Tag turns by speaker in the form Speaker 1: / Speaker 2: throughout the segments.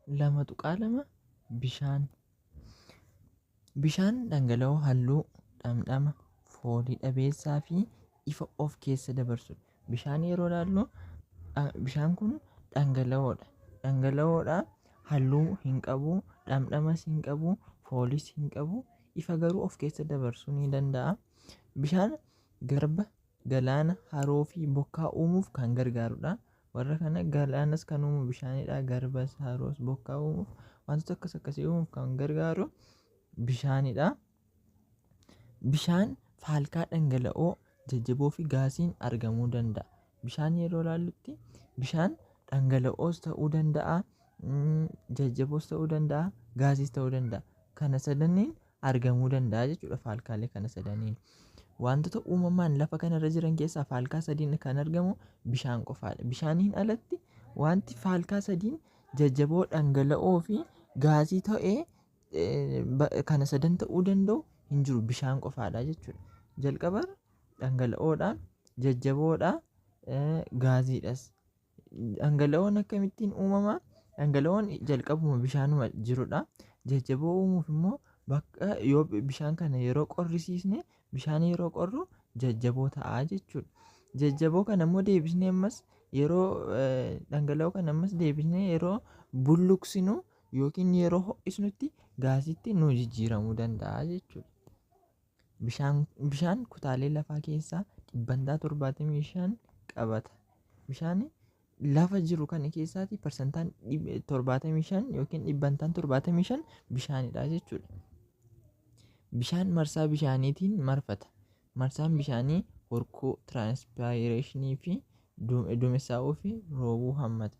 Speaker 1: 2.2 Bishaan. Bishaan dhangala'oo halluu, dhamdhama, foolii dhabeessaa fi ifa of keessa dabarsudha. Bishaan yeroo ilaallu bishaan kun dhangala'oodha. Dhangala'oodha, halluu hin qabu, dhamdhamas hin qabu, foolis hin qabu, ifa garuu of keessa dabarsuu ni danda'a. Bishaan garba, galaana, haroo fi bokkaa uumuuf kan gargaarudha. Warra kana galaanas kan uumu bishaanidha. Garbas, haroos, bokkaa uumuuf wantoota akkas akkasii uumuuf kan gargaaru bishaanidha. Bishaan faalkaa dhangala'oo jajjaboo fi gaasiin argamuu danda'a. Bishaan yeroo ilaallutti bishaan dhangala'oos ta'uu danda'a, jajjaboos ta'uu danda'a, gaasiis ta'uu danda'a. Kana sadaniin argamuu danda'a jechuudha faalkaalee kana sadaniin. Wantoota uumamaan lafa kanarra jiran keessaa faalkaa sadiin kan argamu bishaan qofaadha. Bishaaniin alatti wanti faalkaa sadiin jajjaboo, dhangala'oo fi gaasii ta'ee kana sadan ta'uu danda'u hin jiru, bishaan qofaadha jechuudha. Jalqaba dhangala'oodha, jajjaboodha, gaasiidhas. Dhangala'oon akkamittiin uumama? Dhangala'oon jalqabuma bishaanuma jirudha. Jajjaboo uumuuf immoo bakka yoo bishaan kana yeroo qorrisiisne, bishaan yeroo qorru jajjaboo ta'a jechuudha. Jajjaboo kana immoo deebisnee ammas yeroo dhangala'oo kana ammas deebisnee yeroo bulluqsinu yookiin yeroo ho'isnutti gaasiitti nu jijjiiramuu danda'a jechuudha. Bishaan kutaalee lafaa keessaa dhibbantaa 75 qabata. Bishaan lafa jiru kana keessaati parsantaan 75 yookiin dhibbantaan 75 bishaanidha jechuudha. Bishaan marsaa bishaaniitiin marfata. Marsaan bishaanii hurkuu, tiraansipaayireeshinii fi duumessaa'uu fi roobuu hammata.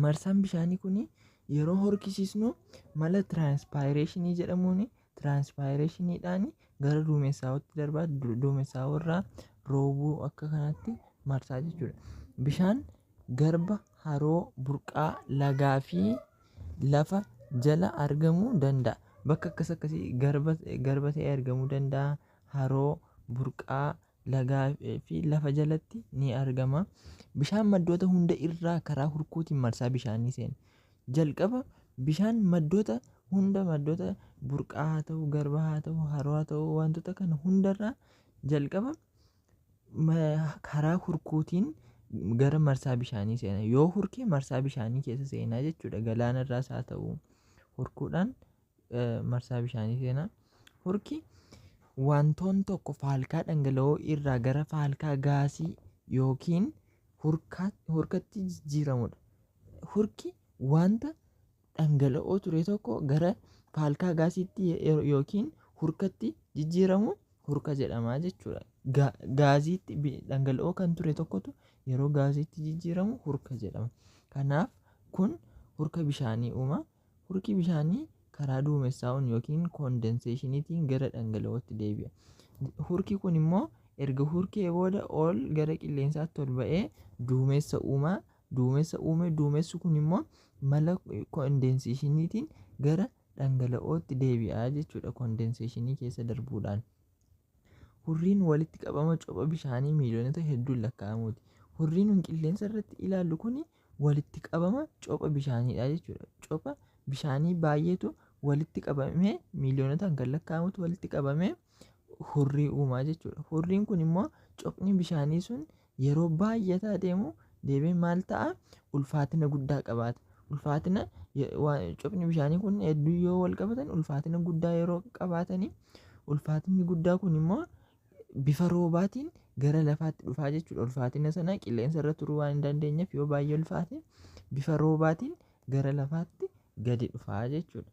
Speaker 1: Marsaan bishaanii kun yeroo horkisiisnu mala tiraansipaayireeshinii jedhamuun tiraansipaayireeshiniidhaan gara duumessaa'uutti darbaa, duumessaa'uu irraa roobuu akka kanatti marsaa jechuudha. Bishaan garba, haroo, burqaa, lagaa fi lafa jala argamuu danda'a. Bakka akkas akkasii garba ta'ee argamuu danda'a. Haroo, burqaa, lagaa fi lafa jalatti ni argama. Bishaan maddoota hunda irraa karaa hurkuutiin marsaa bishaanii seena. Jalqaba bishaan maddoota hunda, maddoota burqaa haa ta'u, garba haa ta'u, haroo haa ta'u, wantoota kana hundarraa jalqaba karaa hurkuutiin gara marsaa bishaanii seena. Yoo hurkee marsaa bishaanii keessa seenaa jechuudha. Galaana irraas haa ta'u hurkuudhaan marsaa bishaanii seena. Hurki wantoon tokko faalkaa dhangala'oo irraa gara faalkaa gaasii yookiin hurkatti jijjiiramudha. Hurki wanta dhangala'oo ture tokko gara faalkaa gaasiitti yookiin hurkatti jijjiiramu hurka jedhama jechuudha. Gaasiitti dhangala'oo kan ture tokkotu yeroo gaasiitti jijjiiramu hurka jedhama. Kanaaf kun hurka bishaanii uuma. Hurki bishaanii karaa duumessaa'uun yookiin koondenseeshiniitiin gara dhangala'ootti deebi'a. Hurki kun immoo erga hurkee booda ol gara qilleensaatti ol ba'ee duumessa uuma. Duumessa uume, duumessi kun immoo mala koondenseeshiniitiin gara dhangala'ootti deebi'a jechuudha koondenseeshinii keessa darbuudhaan. Hurriin walitti qabama copha bishaanii miiliyoonota hedduun lakkaa'amuuti. Hurriin nun qilleensa irratti ilaallu kun walitti qabama copha bishaaniidha jechuudha. Copha bishaanii baay'eetu walitti qabamee miiliyoonotaan kan lakkaa'amutu walitti qabamee hurrii uumaa jechuudha. Hurriin kun immoo cophni bishaanii sun yeroo baay'ataa deemu deebee maal ta'a? Ulfaatina guddaa qabaata. Ulfaatina cophni bishaanii kun hedduu yoo wal qabatan ulfaatina guddaa yeroo qabaatanii, ulfaatinni guddaa kun immoo bifa roobaatiin gara lafaatti dhufaa jechuudha. Ulfaatina sana qilleensa irra turuu waan hin dandeenyeef yoo baay'ee ulfaate bifa roobaatiin gara lafaatti gadi dhufaa jechuudha.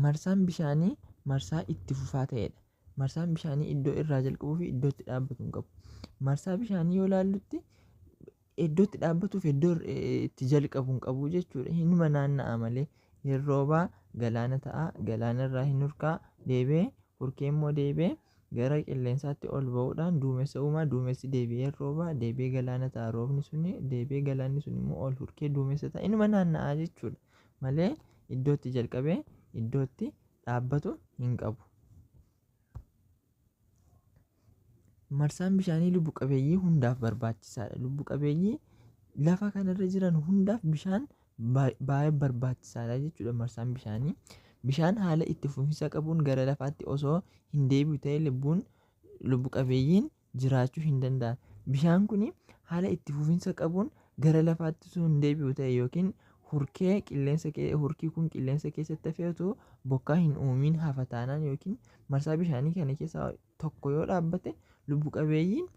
Speaker 1: Marsaan bishaanii marsaa itti fufaa ta'edha. Marsaan bishaanii iddoo irraa jalqabuu fi iddoo itti dhaabbatu hin qabu. Marsaa bishaanii yoo ilaallutti iddoo itti dhaabbatuuf iddoo itti jalqabu hin qabu jechuudha. Hinuma naanna'a malee hin roobaa, galaana ta'a, galaana irraa hin hurkaa, deebi'ee hurkee immoo deebi'ee gara qilleensaatti ol ba'uudhaan duumessa uumaa, duumessi deebi'ee roobaa, deebi'ee galaana ta'a, roobni suni deebi'ee galaanni sun immoo ol hurkee duumessa ta'a. Inuma naanna'a jechuudha malee iddoo itti jalqabee iddoo itti dhaabbatu hin qabu. Marsaan bishaanii lubbu qabeeyyii hundaaf barbaachisaadha. Lubbu qabeeyyii lafa kanarra jiran hundaaf bishaan baay'ee barbaachisaadha jechuudha marsaan bishaanii. Bishaan haala itti fufiinsa qabuun gara lafaatti osoo hin deebi'u ta'e lubbu qabeeyyiin jiraachuu hin danda'an. Bishaan kun haala itti fufiinsa qabuun gara lafaatti osoo hin deebi'u ta'e yookiin hurkee qilleensa hurkii kun qilleensa keessatti hafee otoo bokkaa hin uumiin hafa taanaan yookiin marsaa bishaanii kana keessaa tokko yoo dhaabbate lubbu qabeeyyiin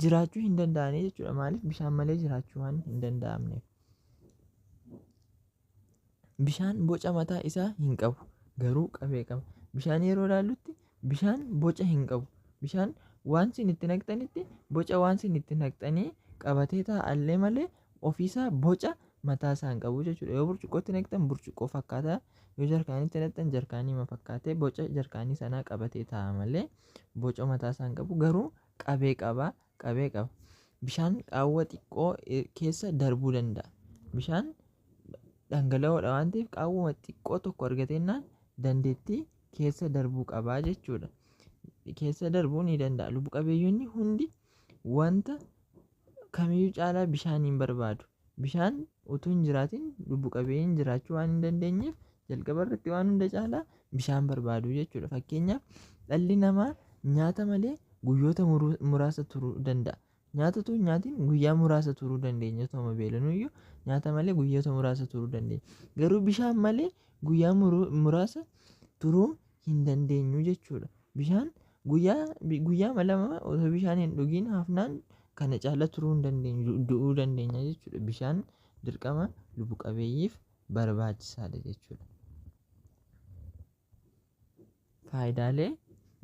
Speaker 1: jiraachuu hin danda'anii jechuudha. Maaliif bishaan malee jiraachuu waan hin danda'amneef. Bishaan boca mataa isaa hin qabu garuu qabee qaba. Bishaan yeroo ilaallutti bishaan boca hin qabu. Bishaan waan isin itti naqxanitti boca waan isin itti naqxanii qabatee taa'allee malee ofiisaa boca mataa isaa hin qabu jechuudha. Yoo burcuqqootti naqxan burcuqqoo fakkaata. Yoo jarkaanitti naqxan jarkaanii fakkaatee boca jarkaanii sanaa qabatee taa'a malee boca mataa isaa hin qabu garuu qabee qaba. Qabee qaba. Bishaan qaawwa xiqqoo keessa darbuu danda'a. Bishaan dhangala'oodha waan ta'eef qaawwuma xiqqoo tokko argateennaan dandeettii keessa darbuu qabaa jechuudha. Keessa darbuu ni danda'a. Lubbu qabeeyyonni hundi wanta kamiyyuu caalaa bishaan hin barbaadu. Bishaan utuu hin jiraatin lubbu qabeeyyiin jiraachuu waan hin dandeenyeef jalqaba irratti waan hunda caalaa bishaan barbaadu jechuudha. Fakkeenyaaf dhalli namaa nyaata malee guyyoota muraasa turuu danda'a. Nyaata utuu hin nyaatin guyyaa muraasa turuu dandeenya. Otuma beelanuyyuu nyaata malee guyyoota muraasa turuu dandeenya. Garuu bishaan malee guyyaa muraasa turuu hin dandeenyu jechuudha. Bishaan guyyaa lama otoo bishaan hin dhugiin hafnaan kana caala turuu hin dandeenyu, du'uu dandeenya jechuudha. Bishaan dirqama lubbu qabeeyyiif barbaachisaadha jechuudha. Faayidaalee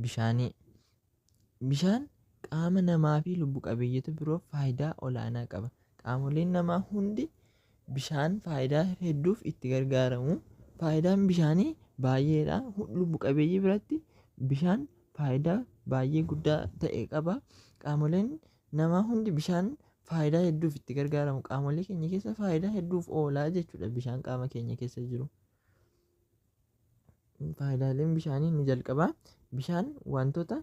Speaker 1: bishaanii. Bishaan qaama namaa fi lubbu qabeeyyiita biroof faayidaa olaanaa qaba. Qaamoleen namaa hundi bishaan faayidaa hedduuf itti gargaaramu. Faayidaan bishaanii baay'eedha. Lubbu qabeeyyii biratti bishaan faayidaa baay'ee guddaa ta'e qaba. Qaamoleen namaa hundi bishaan faayidaa hedduuf itti gargaaramu. Qaamolee keenya keessa faayidaa hedduuf oolaa jechuudha bishaan qaama keenya keessa jiru. Faayidaaleen bishaanii inni jalqabaa bishaan wantoota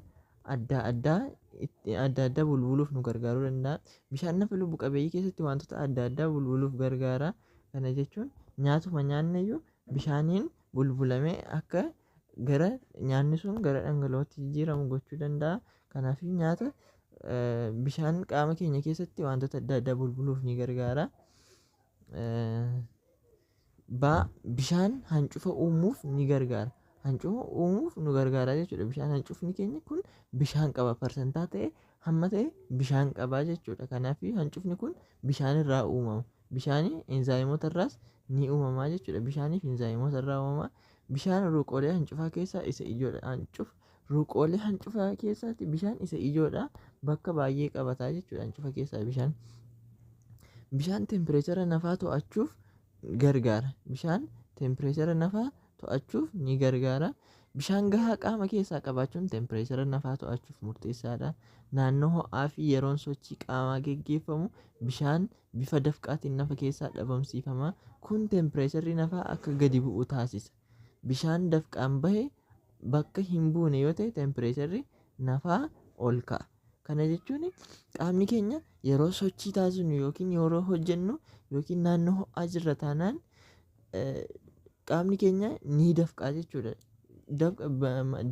Speaker 1: adda addaa bulbuluuf nu gargaaruu danda'a. Bishaan nafa lubbu qabeeyyii keessatti wantoota adda addaa bulbuluuf gargaara. Kana jechuun nyaatuma nyaanneyyuu bishaaniin bulbulamee akka gara nyaanni sun gara dhangala'ootti jijjiiramu gochuu danda'a. Kanaaf nyaata bishaan qaama keenya keessatti wantoota adda addaa bulbuluuf ni gargaara. Bishaan hancufa uumuuf ni gargaara. Hancufa uumuuf nu gargaara jechuudha. Bishaan hancufni keenya kun bishaan qaba. Parsantaa ta'e hamma ta'e bishaan qaba jechuudha. Kanaaf hancufni kun bishaan irraa uumama. Bishaan enzaayimoota irraas ni uumama jechuudha. Bishaaniif enzaayimoota irraa uumama. Bishaan ruuqoolee hancufaa keessaa isa ijoodha. Ruuqoolee hancufaa keessaatti bishaan isa ijoodha. Bakka baay'ee qabataa jechuudha hancufa keessaa bishaan. Bishaan tempireechara nafaa to'achuuf gargaara. Bishaan tempireechara nafaa to'achuuf ni gargaara. Bishaan gahaa qaama keessaa qabaachuun tempireechara nafaa to'achuuf murteessaadha. Naannoo ho'aa fi yeroon sochii qaamaa geggeeffamu bishaan bifa dafqaatiin nafa keessaa dhabamsiifama. Kun tempireecharri nafaa akka gadi bu'u taasisa. Bishaan dafqaan bahe bakka hin buune yoo ta'e tempireecharri nafaa ol ka'a. Kana jechuun qaamni keenya yeroo sochii taasisnu yookiin yeroo hojjennu yookiin naannoo ho'aa jirra taanaan qaamni keenya ni dafqaa jechuudha.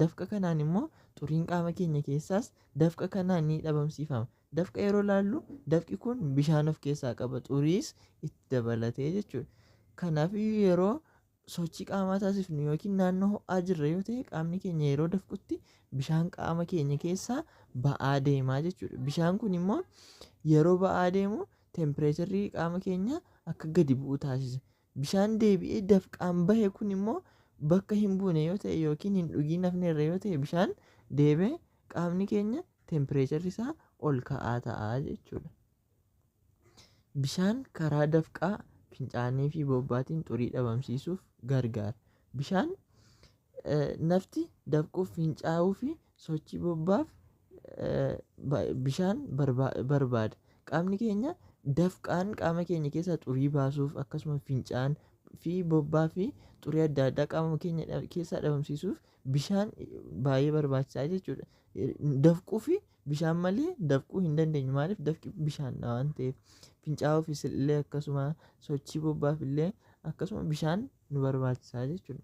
Speaker 1: Dafqa kanaan immoo xuriin qaama keenya keessaas dafqa kanaan ni dhabamsiifama. Dafqa yeroo laallu dafqi kun bishaan of keessaa qaba, xuriis itti dabalatee jechuudha. Kanaaf yeroo sochii qaamaa taasifnu yookiin naannoo ho'aa jirra yoo ta'e qaamni keenya yeroo dafqutti bishaan qaama keenya keessaa ba'aa deemaa jechuudha. Bishaan kun immoo yeroo ba'aa deemu tempireecharri qaama keenyaa akka gadi bu'u taasisa. Bishaan deebi'ee dafqaan bahe kun immoo bakka hin buune yoo ta'e yookiin hin dhugiin hafneerra yoo ta'e bishaan deebi'ee qaamni keenya tempireecharri isaa ol ka'aa ta'a jechuudha. Bishaan karaa dafqaa fincaanii fi bobbaatiin xurii dhabamsiisuuf gargaara. Bishaan nafti dafquuf fincaa'uu fi sochii bobbaaf bishaan barbaada. Qaamni keenya dafqaan qaama keenya keessaa xurii baasuuf akkasuma fincaan fi bobbaa fi xurii adda addaa qaama keenya keessaa dhabamsiisuuf bishaan baay'ee barbaachisaa jechuudha. Dafquu fi bishaan malee dafquu hin dandeenyu. Maaliif? Dafqi bishaan waan ta'eef. Fincaa'uufis illee akkasuma, sochii bobbaaf illee akkasuma bishaan nu barbaachisaa jechuudha.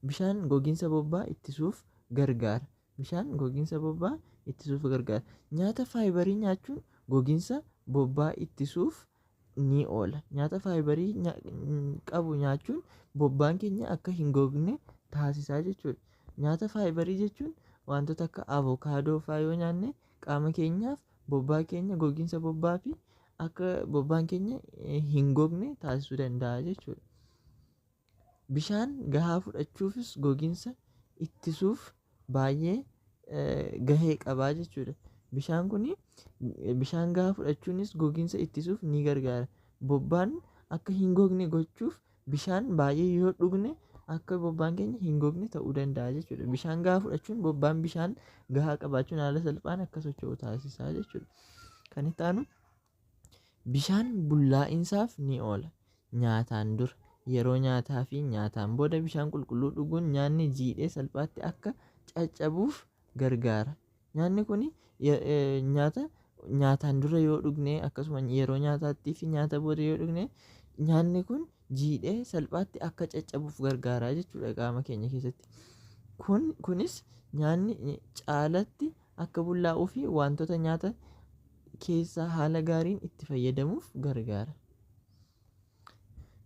Speaker 1: Bishaan gogiinsa bobbaa ittisuuf gargaara. Bishaan gogiinsa bobbaa ittisuuf gargaara. Nyaata faayibarii nyaachuun gogiinsa bobbaa ittisuuf ni oola. Nyaata faayibarii qabu nyaachuun bobbaan keenya akka hin gogne taasisaa jechuudha. Nyaata faayibarii jechuun wantoota akka avokaadoo fa'aa yoo nyaanne qaama keenyaaf, bobbaa keenya, gogiinsa bobbaa fi akka bobbaan keenya hin gogne taasisuu danda'a jechuudha. Bishaan gahaa fudhachuufis gogiinsa ittisuuf baay'ee gahee qabaa jechuudha. Bishaan kun, bishaan gahaa fudhachuunis gogiinsa ittisuuf ni gargaara. Bobbaan akka hin gogne gochuuf bishaan baay'ee yoo dhugne akka bobbaan keenya hin gogne ta'uu danda'a jechuudha. Bishaan gahaa fudhachuun bobbaan bishaan gahaa qabaachuun haala salphaan akka socho'u taasisaa jechuudha. Kan itti aanu, bishaan bullaa'insaaf ni oola. Nyaataan dura, yeroo nyaataa fi nyaataan booda bishaan qulqulluu dhuguun nyaanni jiidhee salphaatti akka caccabuuf gargaara. Nyaanni kun nyaata nyaataan dura yoo dhugne, akkasuma yeroo nyaataattii fi nyaata booda yoo dhugne, nyaanni kun jiidhee salphaatti akka caccabuuf gargaara jechuudha qaama keenya keessatti. Kunis nyaanni caalatti akka bullaa'uu fi wantoota nyaata keessaa haala gaariin itti fayyadamuuf gargaara.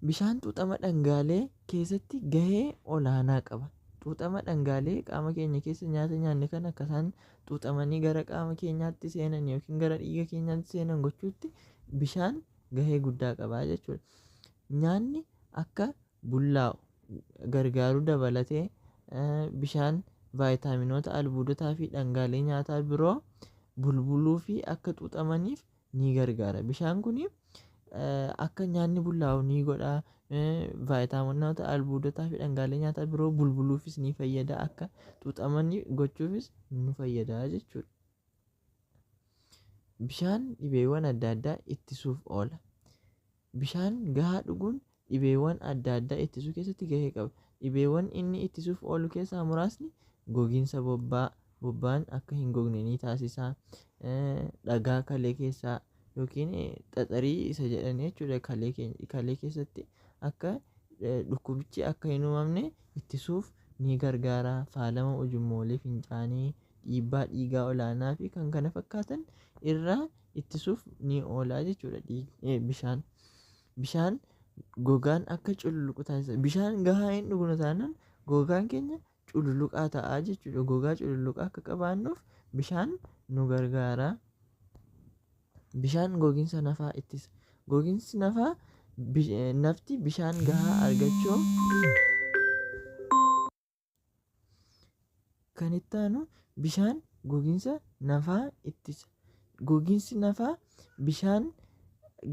Speaker 1: Bishaan xuuxama dhangaalee keessatti gahee olaanaa qaba. Xuuxama dhangaalee qaama keenya keessa, nyaata nyaanne kan akka isaan xuuxamanii gara qaama keenyaatti seenan yookiin gara dhiiga keenyaatti seenan gochuutti bishaan gahee guddaa qaba jechuudha. Nyaanni akka bullaa'u gargaaruu dabalatee bishaan vaayitaaminoota, albuudotaa fi dhangaalee nyaataa biroo bulbuluu fi akka xuuxamaniif ni gargaara. Bishaan kun akka nyaanni bullaa'u ni godha. Vaayitaaminoota, albuudotaa fi dhangaalee nyaataa biroo bulbuluufis ni fayyada. Akka xuuxamanii gochuufis nu fayyada jechuudha. Bishaan dhibeewwan adda addaa ittisuuf oola. Bishaan gahaa dhuguun dhibeewwan adda addaa ittisuu keessatti gahee qaba. Dhibeewwan inni ittisuuf oolu keessaa muraasni gogiinsa bobbaa, bobbaan akka hin gogne ni taasisa. Dhagaa kalee keessaa yookiin xaxarii isa jedhanii jechuudha, kalee keessatti akka dhukkubichi akka hin uumamne ittisuuf ni gargaara. Faalama ujummoolee fincaanii, dhiibbaa dhiigaa olaanaa fi kan kana fakkaatan irraa ittisuuf ni oola jechuudha bishaan. Bishaan gogaan akka cululuqu taasisa. Bishaan gahaa hin dhugnu taanaan gogaan keenya cululuqaa ta'a jechuudha. Gogaa cululuqaa akka qabaannuuf bishaan nu gargaara. Bishaan gogiinsa nafaa ittisa. Gogiinsi nafaa nafti bishaan gahaa argachuu. Kan itti aanu, bishaan gogiinsa nafaa ittisa. Gogiinsi nafaa bishaan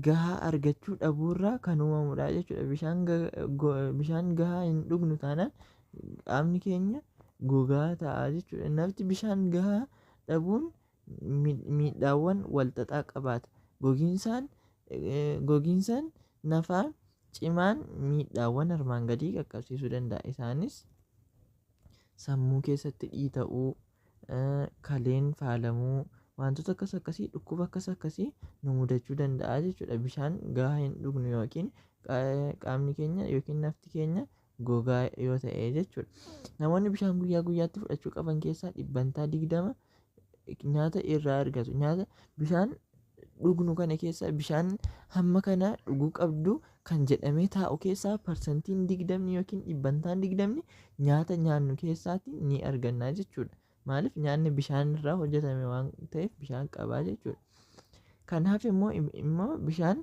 Speaker 1: gahaa argachuu dhabuurraa kan uumamudha jechuudha. Bishaan gahaa hin dhugnu taanaan qaamni keenya gogaa ta'a jechuudha. Nafti bishaan gahaa dhabuun miidhaawwan walxaxaa qabaata. Gogiinsaan nafaa cimaan miidhaawwan armaan gadii qaqqabsiisuu danda'a. Isaanis sammuu keessatti dhiita'uu, kaleen faalamuu, wantoota akkas akkasii, dhukkuba akkas akkasii nu mudachuu danda'a jechuudha. Bishaan gahaa hin dhugnu yookiin qaamni keenya yookiin nafti keenya gogaa yoo ta'e jechuudha. Namoonni bishaan guyyaa guyyaatti fudhachuu qaban keessaa 20% nyaata irraa argatu. Nyaata bishaan dhugnu kana keessaa, bishaan hamma kana dhuguu qabdu kan jedhamee taa'u keessaa 20% yookiin 20% nyaata nyaannu keessaati ni arganna jechuudha. Maaliif? Nyaanni bishaan irraa hojjetame waan ta'eef bishaan qabaa jechuudha. Kanaaf immoo bishaan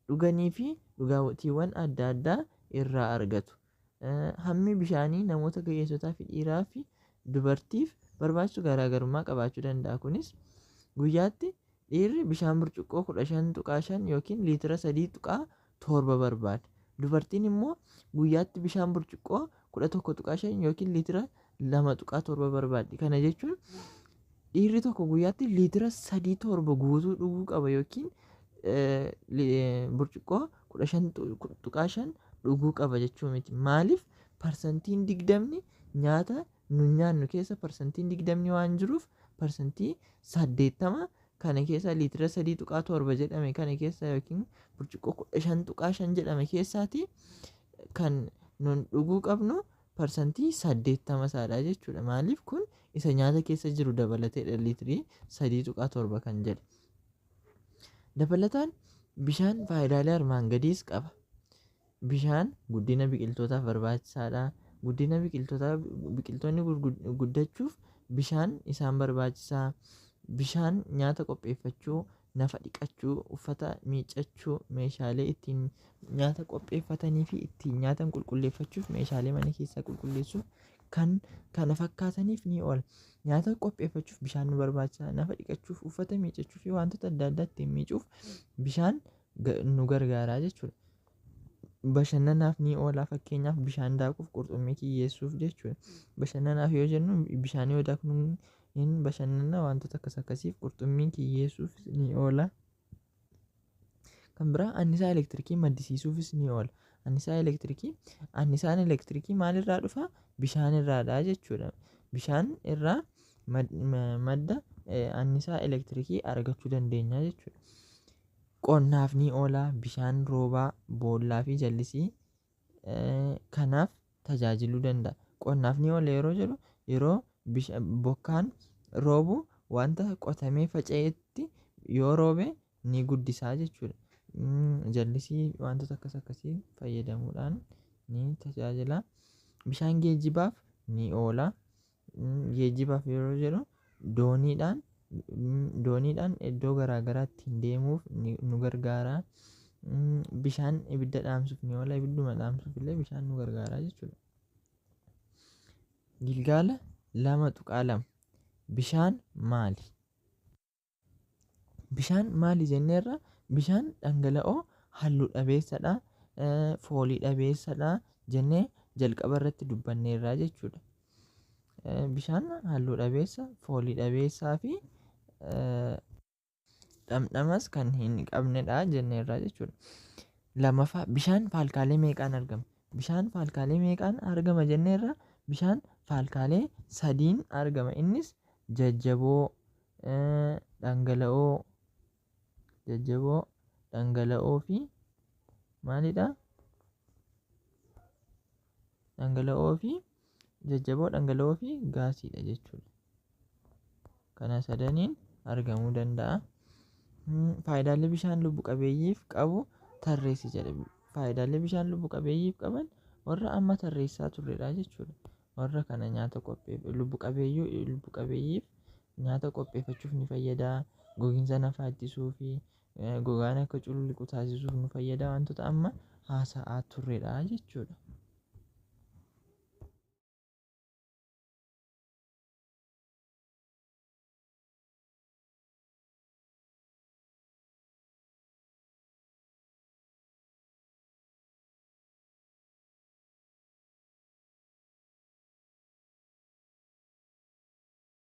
Speaker 1: dhuganii fi dhugaatiiwwan adda addaa irraa argatu. Hammi bishaanii namoota ga'eessotaa fi dhiiraa fi dubartiif barbaachisu garaagarummaa qabaachuu danda'a. Kunis guyyaatti dhiirri bishaan burcuqqoo 15.5 yookiin liitira 3.7 barbaada. Dubartiin immoo guyyaatti bishaan burcuqqoo 11.5 yookiin liitira 2.7 barbaaddi. Kana jechuun dhiirri tokko guyyaatti liitira 3.7 guutuu dhuguu qaba yookiin burcuqqoo 15.5 dhuguu qaba jechuu miti. Maaliif parsantiin 20 nyaata nu nyaannu keessa parsantiin 20 waan jiruuf parsantii 80 kana keessa liitira 3.7 jedhame kana keessa yookiin burcuqqoo 15.5 jedhame keessaati kan nun dhuguu qabnu parsantii 80 isaadha jechuudha. Maaliif kun isa nyaata keessa jiru dabalateedha liitirii 3.7 kan jedhe. Dabalataan bishaan faayidaalee armaan gadiis qaba. Bishaan guddina biqiltootaaf barbaachisaadha. Guddina biqiltootaa biqiltoonni guddachuuf bishaan isaan barbaachisaa. Bishaan nyaata qopheeffachuu, nafa dhiqachuu, uffata miiccachuu, meeshaalee ittiin nyaata qopheeffatanii fi ittiin nyaatan qulqulleeffachuuf meeshaalee mana keessaa qulqulleessuuf kan kana fakkaataniif ni oola. Nyaata qopheeffachuuf bishaan nu barbaachisa. Nafa dhiqachuuf, uffata miiccachuu fi wantoota adda addaa ittiin miicuuf bishaan nu gargaara jechuudha. Bashannanaaf ni oola fakkeenyaaf bishaan daakuuf qurxummii kiyyeessuuf jechuudha. Bashannanaaf yoo jennu bishaan yoo daaknu hin bashannana wantoota akkas akkasiif qurxummii kiyyeessuuf ni oola. Kan biraa annisaa elektirikii maddisiisuufis ni oola. Annisaa elektirikii annisaan elektirikii maalirraa dhufa? Bishaan irraadha jechuudha. Bishaan irraa madda annisaa elektirikii argachuu dandeenya jechuudha. Qonnaaf ni oola. Bishaan roobaa, boollaa fi jallisii kanaaf tajaajiluu danda'a. Qonnaaf ni oola yeroo jedhu yeroo bokkaan roobu wanta qotamee faca'etti yoo roobe ni guddisaa jechuudha. Jallisii wantoota akkas akkasii fayyadamuudhaan ni tajaajila. Bishaan geejjibaaf ni oola. Geejjibaaf yeroo jedhu dooniidhaan dooniidhaan iddoo garaa garaatti deemuuf nu gargaara. Bishaan ibidda dhaamsuuf ni oola. Ibidduma dhaamsuuf illee bishaan nu gargaara jechuudha. Gilgaala 2.2 Bishaan maali? Bishaan maali jenneerra? Bishaan dhangala'oo halluu dhabeessadha, foolii dhabeessadha jennee jalqaba irratti dubbanneerra jechuudha. Bishaan halluu dhabeessa, foolii dhabeessaa fi dhamdhamas kan hin qabnedha jenneerra jechuudha. Lamaffaa bishaan faalkaalee meeqaan argama? Bishaan faalkaalee meeqaan argama jenneerra? Bishaan faalkaalee sadiin argama. Innis jajjaboo, dhangala'oo, jajjaboo, dhangala'oo fi maalidha? Dhangala'oo fi jajjaboo, dhangala'oo fi gaasiidha jechuudha. Kana sadaniin argamuu danda'a. Faayidaalee bishaan lubbu qabeeyyiif qabu tarreessi jedha. Faayidaalee bishaan lubbu qabeeyyiif qaban warra amma tarreessaa turredha jechuudha. Warra kana nyaata qophee lubbu qabeeyyii lubbu qabeeyyiif nyaata qopheeffachuuf ni fayyada. Gogiinsa nafaa ittisuu fi gogaan akka cululuqu taasisuuf nu fayyada. Wantoota amma haasa'aa turredha jechuudha.